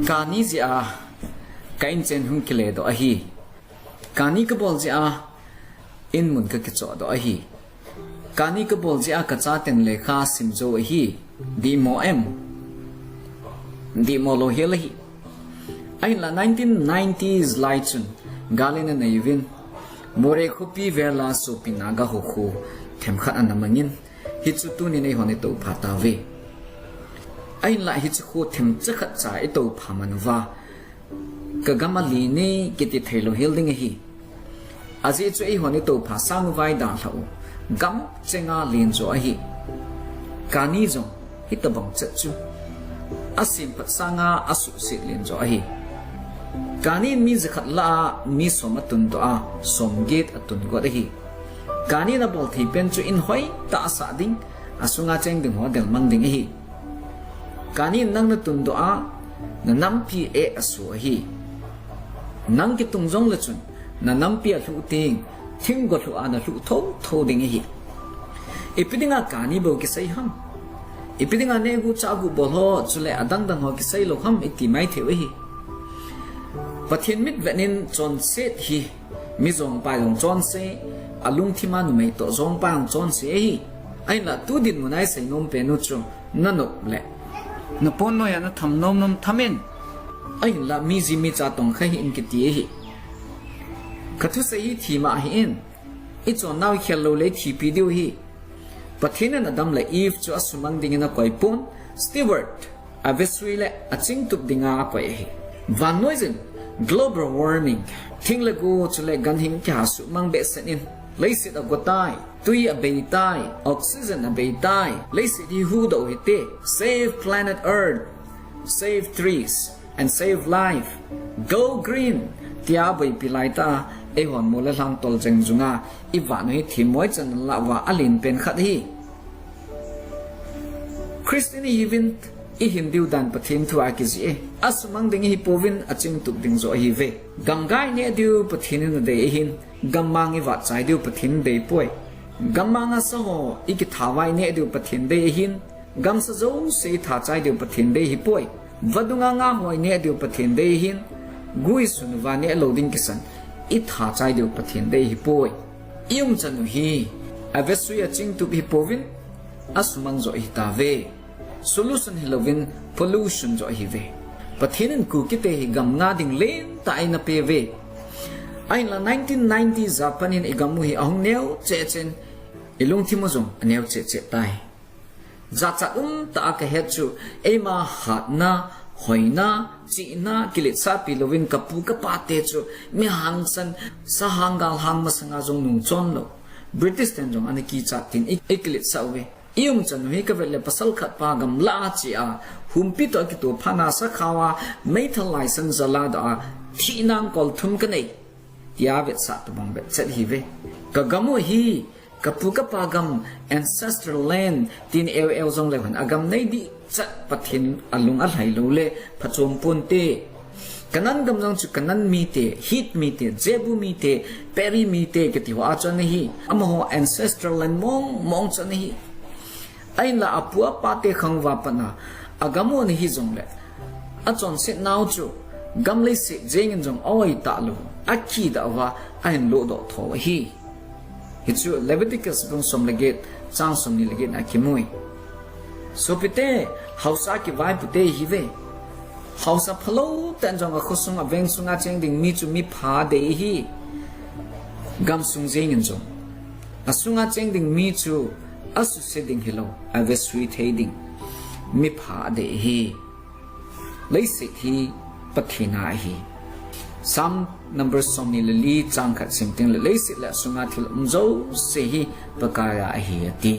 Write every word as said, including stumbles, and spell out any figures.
Kani jeh a ka inchen hung kile doh ahi. Kani kabol jeh a inmun kakichoh doh ahi. Kani kabol jeh a kachaten lekha sim jou ahi. Dihmo em? Dihmo lou hel ahi. Ahinla nineteen nineties lai chun gal in anei uvin, Moreh khopi vela sopi Naga ho kho themkhat ana mangin, hichu tunin eihon itoupha tauve. Ahinla hichu kho themcha khat cha itoupha man uva, kagam alen e kiti theilou hel ding ahi. Ajeh chu eihon itoupha sang uva idalhah u gam chenga len jo ahi. Kani jong hitobang chet chu asemphat sanga asuhset len jo ahi. Kani in mi jakhat lah a mi som atundoh a, somget atun got ahi. Kani in abol thei pen chu in hoitah asah ding, asunga cheng ding ho adelmang ding ahi. Kani in nang natundoh a, nanampi eh aso ahi. Nang kitung jongle chun, nanampi alhuh teng, thinggo lhuh a nalhuh thotho ding ahi. Ipi dinga kani bou kisei ham? Ipi dinga nehgu chahgu bol ho chule adangdang ho kisei lou ham iti maithei u ahi. Pathen mitvet in chonset hi mi jongpa jong chonse, alungthima numei toh jongpa jong chonse ahi. Ahinla tu dinmun a isei nom pen u chu nanop le napon noiya natham nomnom tham in. Ahinla mi ji mi cha tongkha hih in kiti ahi. Kathusei hi thima ahin, ichonnau ikhel loule ithipi diu ahi. Pathen in Adam le Eve chu asumang dingin akoipon, steward, avesui le achingtup dinga akoi ahi. Vannoiyin, global warming, thing le go chule ganhing kihasuhmang behseh in, leiset agotai, twi abeitai, oxygen abeitai, leiset hi huhdoh u hite, save planet Earth, save trees and save life, go green, tia boipi laitah a eihon mol le lhang tol jeng junga ivah u hi themmo ichan lah uva alen pen khat ahi. Christian ihiuvin, ihin diu dan Pathen thu a kijih e. Asumang ding ihipouvin, achingtup ding joh ahiuve. Gamga ineh diu Pathen in adei ahin, gammang ivahchai diu Pathen in adeipoi. Gammang a sa ho ikitha uva ineh diu Pathen in adei ahin, gamsa jouse itha chai diu Pathen in adei ahipoi. Vadunga nga ho ineh diu Pathen in adei ahin, gu isun uva neh lou ding kisan itha chai diu Pathen in adei ahipoi. Iumchan u hi avesui achingtup ihipouvin, asumang joh ihitauve. Solution hilouvin pollution joh ahiuve. Pathen in Kukite hi gamnga ding lentah a eina peuve. Ahinla nineteen ninety a pat in igam u hi ahung neo cheh cheh in, ilungthim u jong aneo cheh cheh tai. Jachat umtah a kahet chu, eima hatna, hoina, chihna kiletsahpi louvin kapu kapate chu mi hangsan, sahang galhang masanga jong nungchon lou, British ten jong ana kichat tin i, ikiletsah uve. Iumchan u hi kavet le pasal khat pa gamlah a chea, humpi toh akitoh phat a sakhao a meithal laisan jal a doh a, thihna angkol thum kanei, tia vetsah tobang vetchet ahiuve. Kagam u hi kapu kapa gam, ancestral land, tin eu eu jongleu hen agam nei dihchet Pathen alung alhai loule phachom ponte. Canaan gam jong chu Canaan mite, Hit mite, Jebu mite, Peri mite kiti ho a chu ana hi. Amaho ancestral land mong mong chu ana hi. Ahinla apu apate khang uva pat a agam u ana hi jongle, achonset nau chu gam leiset jengin jong aoi talou, akidah uva ahin lohdoh tho ahi. Hichu Leviticus bung som le get, chang somni le get na kimui. Sopite, haosa kivaipute ihiuve. Haosa phalou ten jong akhosung aveng sunga cheng ding mi chu mipha adei ahi. Gamsung jengin jong asunga cheng ding mi chu asuse ding hilou, avesui thei ding mipha adei ahi. Leiset hi Pathen a ahi. Psalm number somni le li chang khat sim tengle leiset le asunga thil um jouse hi Pakai a ahi ati.